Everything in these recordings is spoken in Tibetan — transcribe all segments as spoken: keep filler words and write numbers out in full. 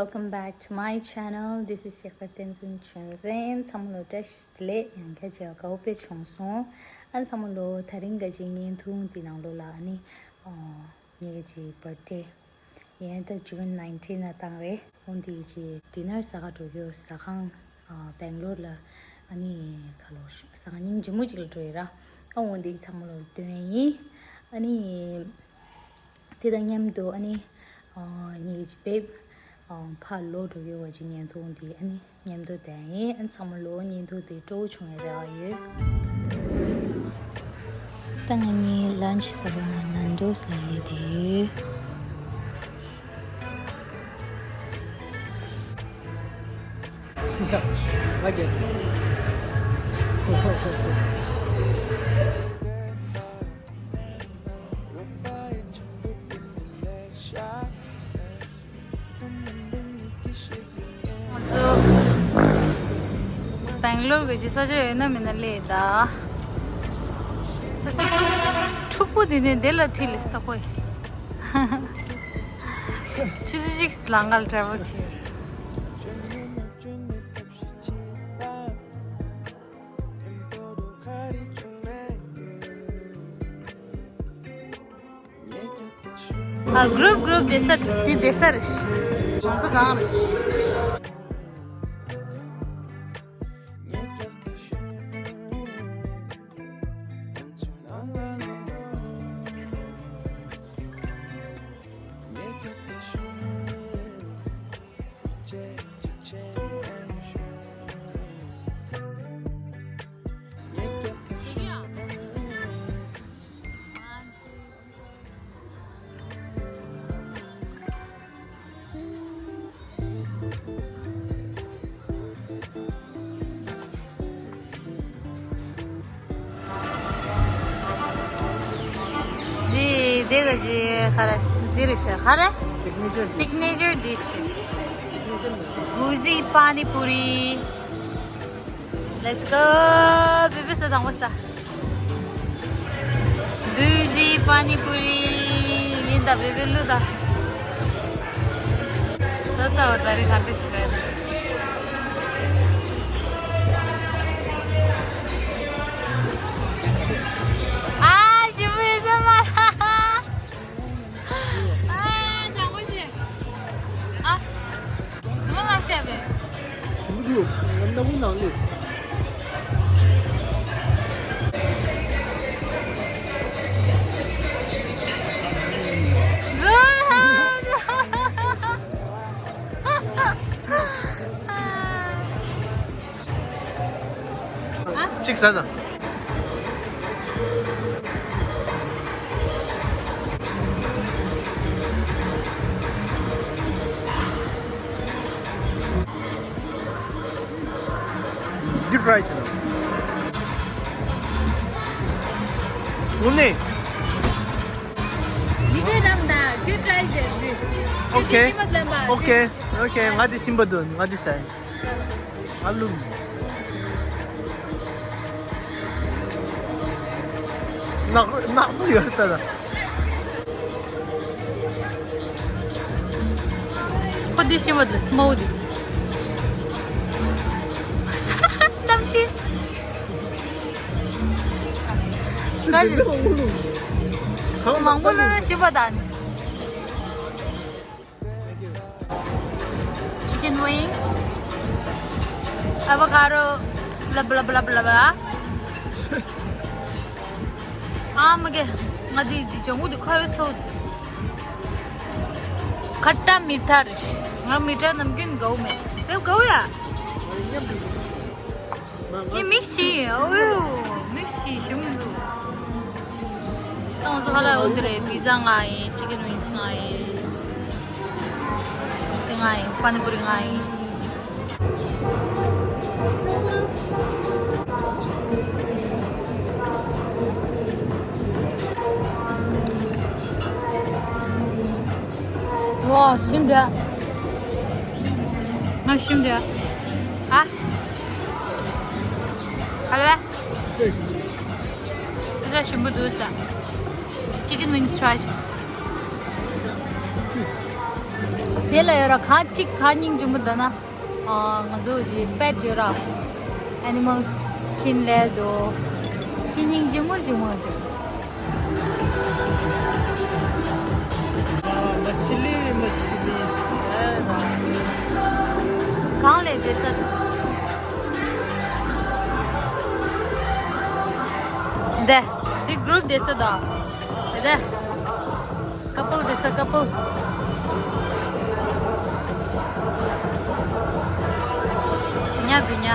Welcome back to my channel. This is Yakar Tenzin Chunzin. ཚང་མ་ལོ་བཀྲ་ཤིས་བདེ་ལེགས། ཡང་བསྐྱར་མཇལ་དགའ་པོ་དཔེ་བྱུང་སོང་། ཨ་ཚང་མ་ལོ་དེ་རིང་ག་ཅིག་བརྙན་ཐུང་འདི་ནང་ལོགས་ལ་ཨ་ནི་ཨ་ངའི་ག་ཅིག་birthday ཡིན་ད་June nineteen ལ་བཏང་རེད། འོ་འདི་ཅིག་dinner ཟ་ག་འགྲོ་རྒྱུ་ཟ་ཁང་ཨ་སྦེང་ལོར་ལ་ཨ་ནི་ག་ལོར་ཟ་ཁང་སྙིང་རྗེ་མོ་ཅིག་ལ་འགྲོ་ཡོད་ར། ཨ་འོ་འདི་ཚང་མ་ལོ་སྟོན་ཡིན། ཨ་ནི། དེ་དང་མཉམ་དུ་ཨ་ནི་ཨ་ངེད་ཀྱི་བེབ་ཨ་ཕར་ལོག་འགྲོ་ཡོད་པ་ཅིག་བརྙན་ཐུང་འདི་ཨ་ནི་མཉམ་དུ་བསྟན་ཡིན། ཨ་ཚང་མ་ལོ་བརྙན་ཐུང་འདི་སྤྲོ་བོ་བྱུང་ཡོད་རེ་བ་ཡོད། ད་ང་གཉིས་lunch ཟ་བ་ལ་ནན་ཏོ་ཟ་ཡི་དེ། ང་རྒྱལ། ང་ཚོ་སྦེང་ལོར་གི་ཅི་ས་ཆ་ཡོད་ན་མིན་ན་སླེབས་ད། ས་ཆ་འཁྲུག་པོ་འདི་ནས་འདི་ལ་ཁྲིད་ལས་ད་ཁོས། ཆུ་ཚོད་གཅིག་ལམ་ཁ་ལ་travel བྱས། ཨ་group group བསྡད་ས་དེ་བསྡད་ས་རེད། ང་ཚོ་གང་རེད། འདི་འདི་ག་ཅི་ག་རེ་འདི་རེད་ཤག་ག་རེ། Signature dish རེད། Boozy Pani Puri. Let's go. བེ་བེ་ས་དང་པོ་ས། Boozy Pani Puri ཡིན་ད། བེ་བེ་ལུ་ད། ད་ད་བ་ད་རི་ག་འདི་ཞིག་རེད། ཨ་ཞི་བུ་རི་ས་མ། ཨ་དྲང་པོ་ཞིག་ཨ། རྫུན་མ་མ་བཤད་པས། ཞིམ་པོ་འདུག་ང་སྣ་ཁུང་ནང་སླེབས། གཅིག་ཟ་ན། འདི་try བྱེད་ན། ངོ་མ། འདི་གའི་རང་ད་འདི་try བྱེད་འདི། Okay. འདི་ཅི་མ་ལབ་པ། Okay. Okay. ང་འདི་ཞིམ་པོ་འདུག་ང་འདི་ཟ། ཨ་ལུ། ནག་ནག་པོ་ཡོད་ད་ད། ཁོ་འདི་ཤེས་མ་འདུག smoke འདི། གནམ་ཐིག་ཁོ་མང་པོ་ལ་ཤེས་པ་དང་། Chicken wings, avocado, blah blah blah blah blah. ཨ་མ་གེ། ང་འདི་འདི་ལྗང་གུ་འདི་ཁ་ཡོད་ཚོ། ཁ་ཏ་མི་ཐར། ང་མི་ཐར་ནམ་རྒྱུན་དགའ་བོ་མེད། དཔེ་དགའ་བོ་ཡ། ངས་མིག་ཤི་ཡིན། ཨོ་ཡོ། མིག་ཤི་ཞུམ་འདུག་ད་ང་ཚོ་ཧ་ལས་འོ་འདི་རེད། པི་ཛ་མངགས་ཡིན། ཅི་ཀེན་ཝིང་སི་མངགས་ཡིན། དེ་མངགས་ཡིན། པ་ནི་པུ་རི་མངགས་ཡིན། ཝའོ། ཞིམ་འདྲ། ང་ཞིམ་འདྲ། ཨ། ཧ་ལས། པི་ཛ་ཞིམ་པོ་འདུག་ས། Chicken wings try བྱེད། དེ་ལ་ཡོད་ར་ཁ་གཅིག་ཁ་སྙིང་རྗེ་མོ་འདུག་ན། ཨ། ང་ཚོ་ཞིག་པེཊ་ཡོད་ར། ཨེ་ནི་མལ་ཁྱིམ་ལས་དོ། ཁྱི་སྙིང་རྗེ་མོ་རྗེ་མོ་འདུག་མ་ཆི་ལི་མ་ཆི་ལི། གང་ལས་བསྡད་ས། འདི། འདི་གུ་རུབ་བསྡད་ས་དང་། འདི། ཀ་པལ་བསྡད་ས་ཀ་པལ། ཉ་བི་ཉ།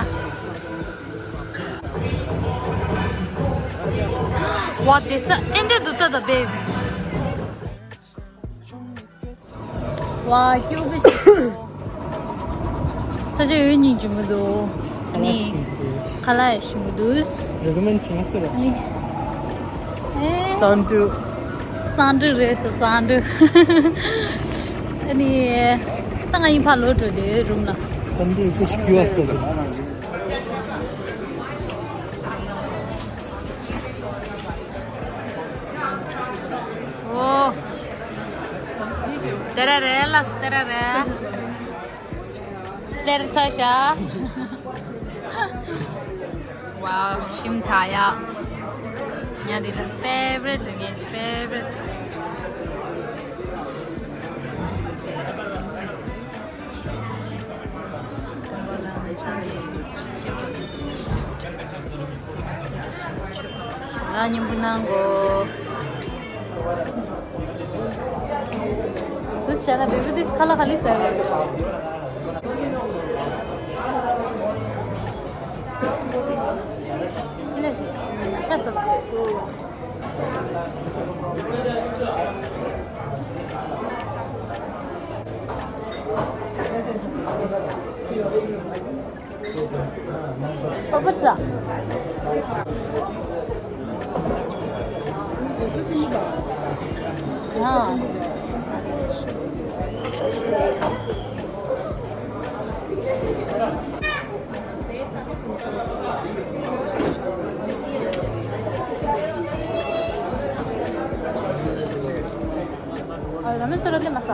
ཝ། བསྡད་ས་ཨེ་འདྲ་འདུག་ད་ད་བེ། ཝ། སྐྱིད་པོ་ཞིག་ས་ཆ་ཡོད་སྙིང་རྗེ་མོ་འདུག་ཨ་ནི། ཁ་ལག་ཞིམ་པོ་འདུག་རེ་ཀོ་མེན་ཌི་བྱེད་ན་སུ་རེད། ཨ་ནི། ཨེ། སན་ཏུ། སན་ཏུ་རེད་ཟེར་སན་ཏུ། ཨ་ནི། ད་ང་ཡིན་ཕར་ལོག་འགྲོ་དེ་རུམ་ལ། སན་ཏུ་ཀུ་ཤུ་ཀྱུ་ཨ་སོ་དུ། ཨོ། ཏེ་ར་རེ་ལ་ཏེ་ར་རེ། ལེར་ཚ་ཤ། ཝའོ། ཞིམ་ཐག་ཡ། ཉ་འདི་ད་ཕེ་ཝ་རི་ཊི་འདུག་ངའི་ཕེ་ཝ་རི་ཊི། ལ་ཉིན་པོ་གནང་གོ། དུས་བྱས་ན་བེ་བི་དིས་ཁ་ལག་ག་ལེར་ཟ་ཡོད། ཅི་ལས་ཤ་ཟ། པ་པ་ཙ། ཡང་། ཨ། ར་མེན་ཚོ་ར་ལེ་མ་ས།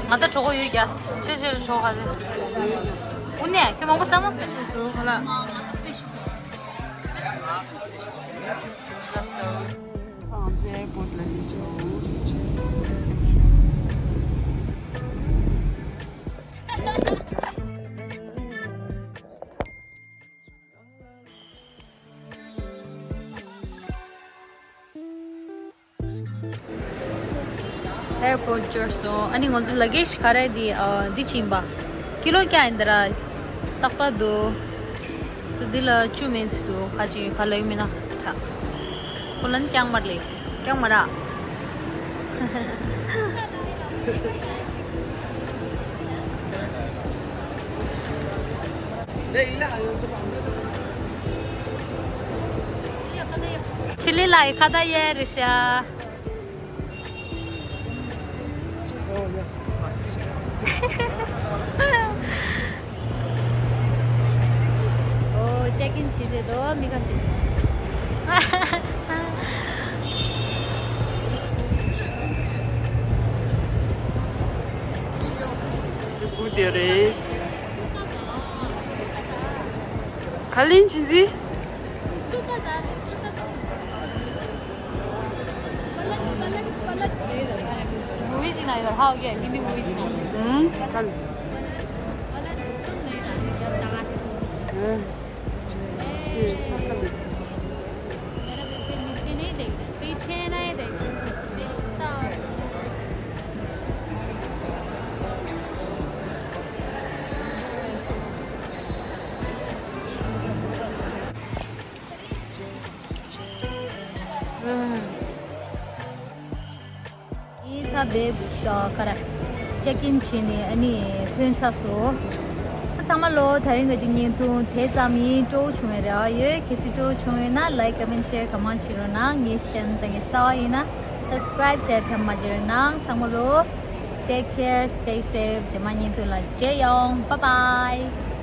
ང་ད་གྲོགས་པོ་ཡོད་རྒྱ། ཆེ་ཆེར་གྲོགས་ག་རེ། དབུ་ནས་ཁྱོད་མང་པོ་བསམ་མ། ང་ད་དཔེ་ཞུ། ང་ཚོ་ཨེར་པོར་ཊི་ལ་སླེབས་སོང་། ཨེར་པོར་ཊི་འབྱོར་སོང་། ཨ་ནི་ང་ཚོ་ལ་གེ་ཇི་ག་རེ་འདི། ཨ། འདི་ཕྱིན་པ། ཀི་ལོ་ཀྱ་ཡིན་ད་ར། ཏག་ཏག་འདུག་ད་འདི་ལ་བཅུ་མིན་ཙི་འདུག་ག་ཅིག་ག་ལ་ཡོད་མིན་ན་ད། ཁོ་ལན་རྐྱང་མར་ལེགས། རྐྱང་མ་ར། ཆི་ལི་ལའི་ཁ་ད་ཡེ་རི་ཤ། ཨོ། ཅེག་ཨིན་བྱེད་དེ་དོ་མི་ཁ་ཤས། ཅི་བུ་དེ་རེད། ག་ལིན་ཆིན་ཟི། मूवी जी ना यार, हाँ, हो गया, हिंदी मूवी जी ना। हम्म, कल। हम्म। मेरा बेबे नीचे नहीं देख रहा, पीछे नहीं देख रहा। सीधा। ཨེ་ད་བེ་བུ་ཤ་ཁ་ར་ཅེག་ཨིན་བྱས་ནས་ཨ་ནི་ཐོན་ཚར་སོང་། ཨ་ཚང་མ་ལོ་དེ་རིང་གི་ཅིག་བརྙན་ཐུང་དེ་ཙམ་ཡིན། སྤྲོ་བོ་བྱུང་བའི་རེ་བ་ཡོད། གལ་སྲིད་སྤྲོ་བོ་བྱུང་ཡོད་ན་ལའིཀ་ཀོ་མེན་ཤེར་གང་མང་བྱེད་རོགས་གནང་། ངའི་ཆེ་ནལ་དང་གི་གསར་པ་ཡིན་ན་ས་ subscribe བྱས་དྲན་མ་བརྗེད་རོགས་གནང་ཚང་མ་ལོ། Take care, stay safe. རྗེས་མ་བརྙན་ཐུང་ལ་མཇལ་ཡོང་། Bye bye.